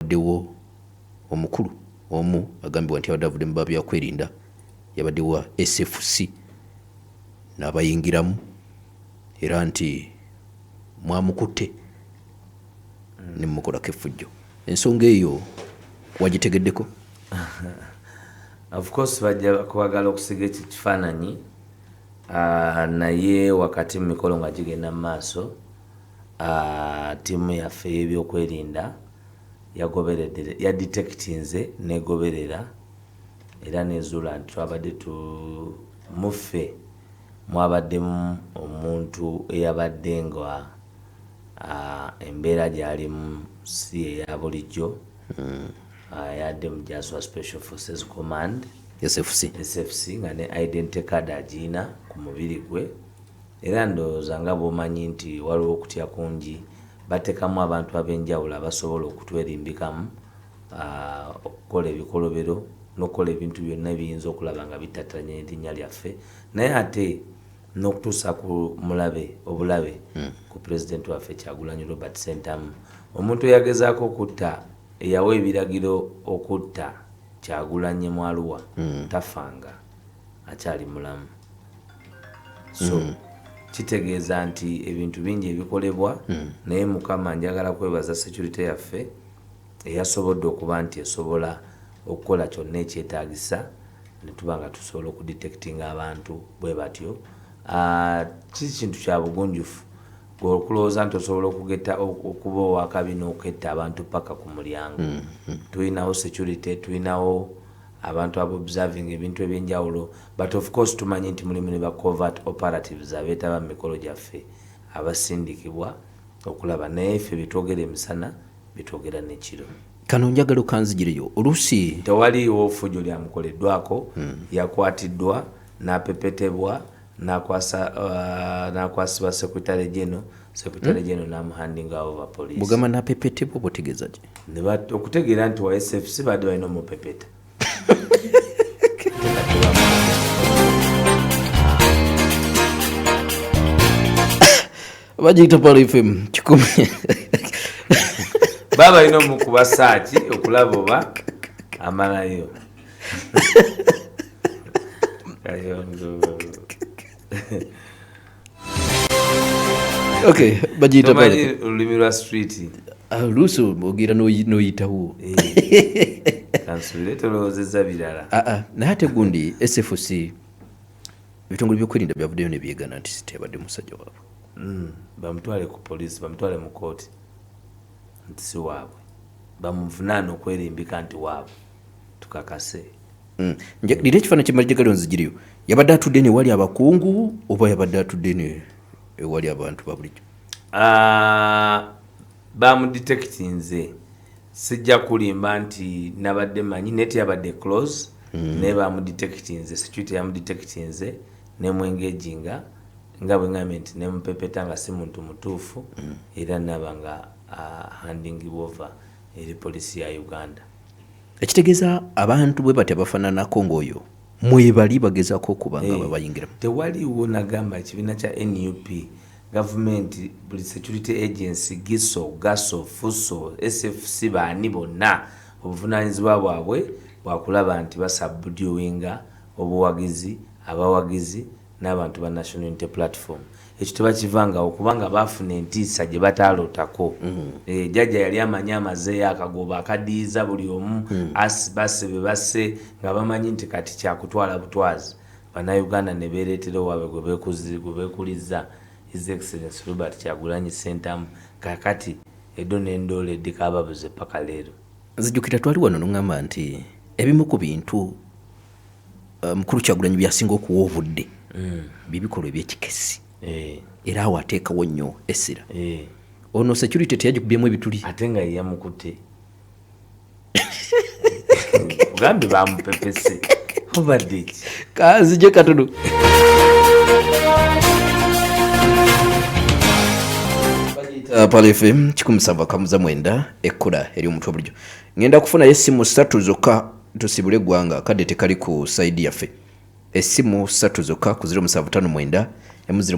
Wabaddewo omukulu omu agambibwa nti abadde avudde mu babyakwerinda, yabadde wa SFC, n'abayingiramu, era nti mwamukutte ne mumukolako effujjo. Ensonga eyo wagitegeddeko? Of course bajja kwagala okusiga ekyo kifaananyi, naye wakati mu mikolo nga gigenda mu maaso, ttiimu yaffe ey'ebyokwerinda yagoberedde, yadetectinze, negoberera era nezuula nti twabadde tu muffe mwabaddemu omuntu eyabadde nga embeera gy'alimu si eya bulijjo. Yadde mujaasi wa Special Forces Command. SFC. SFC, nga ne identity card agiyina ku mubiri gwe. Era ndowooza nga bw'omanyi nti waliwo okutya kungi, batekamu abantu ab'enjawulo abasobola okutwerimbikamu, okukola ebikolobero n'okukola ebintu byonna ebiyinza okulaba nga bitatanya erinnya lyaffe, naye ate n'okutuusa ku mulabe obulabe ku pulezidenti waffe Kyagulanyi Robert Sentamu. Omuntu eyagezaako okutta, eyawa ebiragiro okutta Kyagulanyi Mwaluwa, tafanga, akyali mulamu. So kitegeeza nti ebintu bingi ebikolebwa, naye Mukama, njagala kwebaza security yaffe eyasobodde okuba nti esobola okukola kyonna ekyetaagisa ne tuba nga tusobola okudetectinga abantu bwe batyo. Kiri kintu kya bugunjufu okulowooza nti osobola okugeta okuba owakabi n'oketta abantu paka ku mulyango. Tulinawo security, tulinawo abantu aba observing ebintu ebyenjawulo, but of course tumanyi nti mulimu ne ba covert operatives abeetaba mu mikolo gyaffe abasindikibwa okulaba, naye ffe byetwogera emisana byetwogera nekiro. Kano njagala okanzigireyo oluusi. Tewaliiwo fujjo lyamukoleddwako. Yakwatiddwa n'apepetebwa, n'akwasa n'akwasibwa secretary general, secretary general n'amuhandinga over police. Bugamba n'apepetebwa, oba otegeeza ki? Okutegeera nti wa SFC, badde balina omupepeta. Bagiyita Pal FM 100. Baba balina omukuba saaki okulaba oba amalayo. Kayongo. Okay, bagiyita Pal. Tomanyi olulimi lwa street? Oluusi ogira n'oyitawo. Kansubire tolowoozezza birala. Ah, ah, naye ate gundi SFC, ebitongole byokwerinda byavuddeyo ne byegana nti teyabadde musajja waabwe. Bamutwale ku poliisi, bamutwale mu kooti nti si waabwe, bamuvunaane okwerimbika nti waabwe, tukakase. Lira ekifaananyi kyemajjagalo nzigiriyo. Yabadde atudde ne wali abakungu oba yabadde atudde ne ewali abantu ba bulijjo? Ah, bamudetectinze. Sijja kulimba nti nabadde manyi, naye teyabadde close, naye bamudetectinze, security yamudetectinze nemwengaginga, nga bwe ngambye nti nemupepeta nga si muntu mutuufu, era naba nga handingibwa over eri poliisi ya Uganda. Ekitegeeza abantu bwe batya bafaananako ng'oyo mwebali bagezaako okuba nga babayingiramu. Tewaliiwo. Nagamba ekibiina kya NUP, gavumenti, buli security agency, GISO, GASO, FUSO, SFC, baani bonna, obuvunanyizibwa bwabwe bwakulaba nti basubduinga obuwagizi, abawagizi n'abantu ba National Unity Platform. Ekyo tebakivangawo, kubanga baafuna entiisa gye batalootako. Jjajja yali amanyi amazeeyo akagoba akadiiza buli omu, asi basse be basse nga bamanyi nti kati kyakutwala butwazi. Bannayuganda ne beereetera owaabwe gwe beekuliza, His Excellence Robert Kyagulanyi Sentamu. Kakati edo n'endoola eddikababuze paka leero. Nzijukira twali wano noŋŋamba nti ebimu ku bintu mukulu Kyagulanyi byasinga okuwa obudde byebikolwa ebyekikesi, era awo ateekawo nnyo essira. Ono security teyagikubyemu ebituli? Ate nga yeyamukutte, ogambye bamupepese, obadde ki? Kanzije katono. Pal FM 179, ekkula eri omutwe bulijjo. Ngenda kufunayo essimu ssatu zokka tusibule eggwanga, kadde tekali ku side yaffe. Essimu ssatu zokka ku 0759 emu 0.